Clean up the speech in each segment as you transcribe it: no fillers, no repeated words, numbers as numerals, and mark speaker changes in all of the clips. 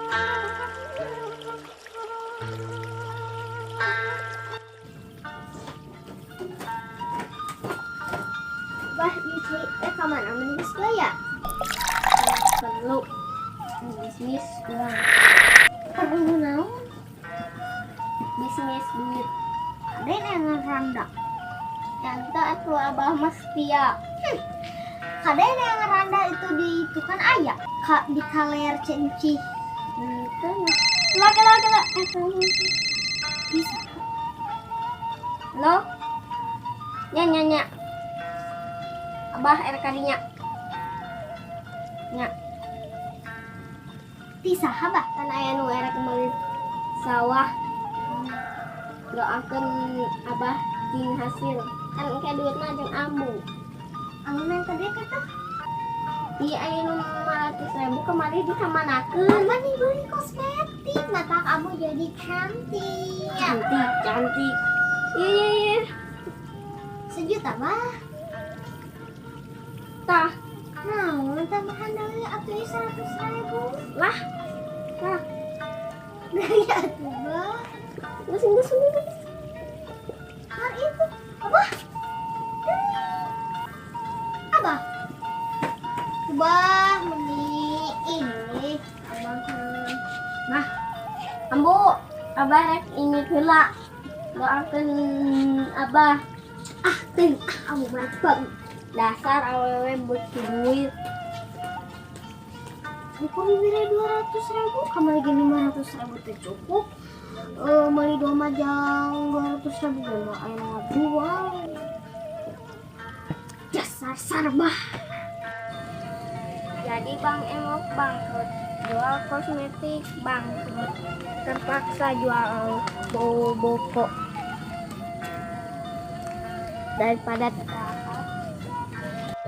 Speaker 1: Bah, ieu kamana mun geus gaya?
Speaker 2: Perlu bisnis uang.
Speaker 1: Perlu naon?
Speaker 2: Bisnis duit.
Speaker 1: Ada yang randa.
Speaker 2: Nyata atuh, Abah mah setia.
Speaker 1: Kada yang randa itu di itu kan aya ka, di kaler cenci.
Speaker 2: Itu lah lah lah
Speaker 1: Bisa.
Speaker 2: Lo nya nya nya, Abah erek kadinya nya.
Speaker 1: Bisa bah.
Speaker 2: Kan aya nu erek meuli sawah, doakeun Abah jing hasil, kan engke duitna jeung Ambu.
Speaker 1: Anu yang tadi kata?
Speaker 2: Iya, aya nu 500 ribu kemarin dikamanakeun?
Speaker 1: Mana beli kosmetik, mata kamu jadi cantik.
Speaker 2: Cantik cantik, iya.
Speaker 1: Sejuta, bah.
Speaker 2: Tah.
Speaker 1: Nah, tambahan dari atuh 100 ribu.
Speaker 2: Lah, tah.
Speaker 1: Gaya tuh, bah.
Speaker 2: Geus geus geus.
Speaker 1: Har itu apa? Abah. Bah, meni ini abang.
Speaker 2: Nah, Ambu, Abah rek ini heula, doakeun Abah.
Speaker 1: Ah, ting, ah, kamu mantap.
Speaker 2: Dasar awewe butuh duit.
Speaker 1: Buku bibirnya 200 ribu, kamu lagi 500 ribu tuh cukup. Eh, beli dua majang 200 ribu gue mau ayam ngajual. Dasar sarbah.
Speaker 2: Jadi Bang Emok bangkrut, jual kosmetik bangkrut, terpaksa jual boboko daripada tidak.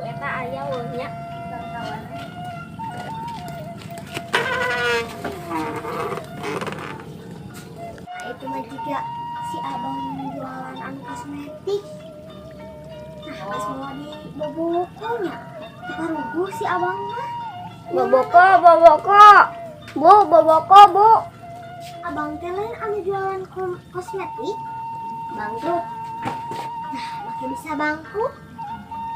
Speaker 2: Eta aya weuh nya kawan.
Speaker 1: Nah, itu mah juga si abang jualan anu kosmetik. Nah, geus mau di bobokonya. Ruguh si abang mah.
Speaker 2: Boboko, boboko, Bu, boboko, Bu.
Speaker 1: Abang teh lain anu jualan kosmetik.
Speaker 2: Bangkrut.
Speaker 1: Nah, make bisa bangkrut.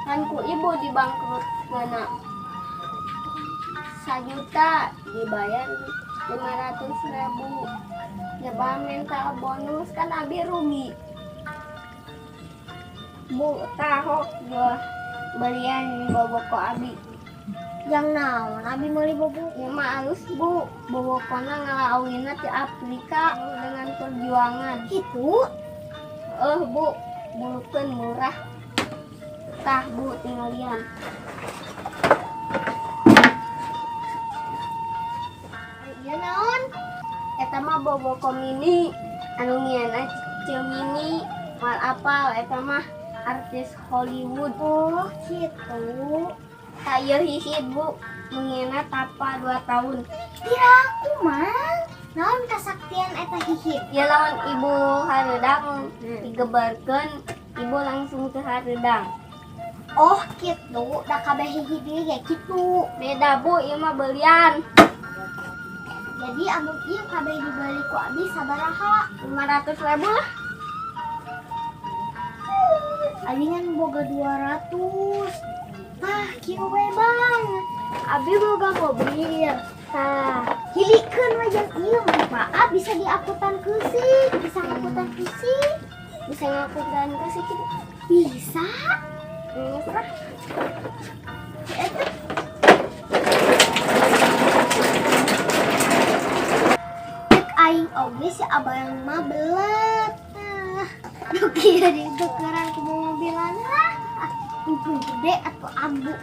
Speaker 2: Kan ku ibu dibangkrut mana sajuta dibayar 500 ribu, nyoba minta bonus kan abi rugi, Bu. Tahok jual belian boboko abi.
Speaker 1: Yang naon abi meuli boboko?
Speaker 2: Ya mah alus, Bu, bobokona ngalaawina ti Afrika dengan perjuangan.
Speaker 1: Gitu.
Speaker 2: Eh, Bu, bulukeun murah. Tah, Bu, tinggal lihat.
Speaker 1: Iya, naon?
Speaker 2: Eta mah boboko mini anu ngiana Cemini, mal apal eta mah artis Hollywood.
Speaker 1: Oh, gitu.
Speaker 2: Tah, ieu hihid, Bu, nu ngiana tapa 2 tahun.
Speaker 1: Piraku mah. Naon kasaktian eta hihid?
Speaker 2: Ya lawan ibu hareudang digebarkeun, ibu langsung ke hareudang.
Speaker 1: Oh, gitu. Da kabeh hihid ge kayak gitu.
Speaker 2: Beda, Bu, ieu mah belian.
Speaker 1: Jadi amun ieu kabeh dibeli ku abi sabaraha?
Speaker 2: 500 ribu lah.
Speaker 1: Abi ngan boga 200. Tah, kieu we, Bang. Abi boga mobil. Tah, hilikeun we jeung ieu manfaat, bisa diangkutan keusik, bisa ngangkutan keusik.
Speaker 2: Bisa ngakutan ke gitu?
Speaker 1: Bisa.
Speaker 2: Lah.
Speaker 1: Eta. Cek aing oge si abang mah belet. Nah, nu kieu ditukeran ku mobilan lah. Untung gede atau ambu.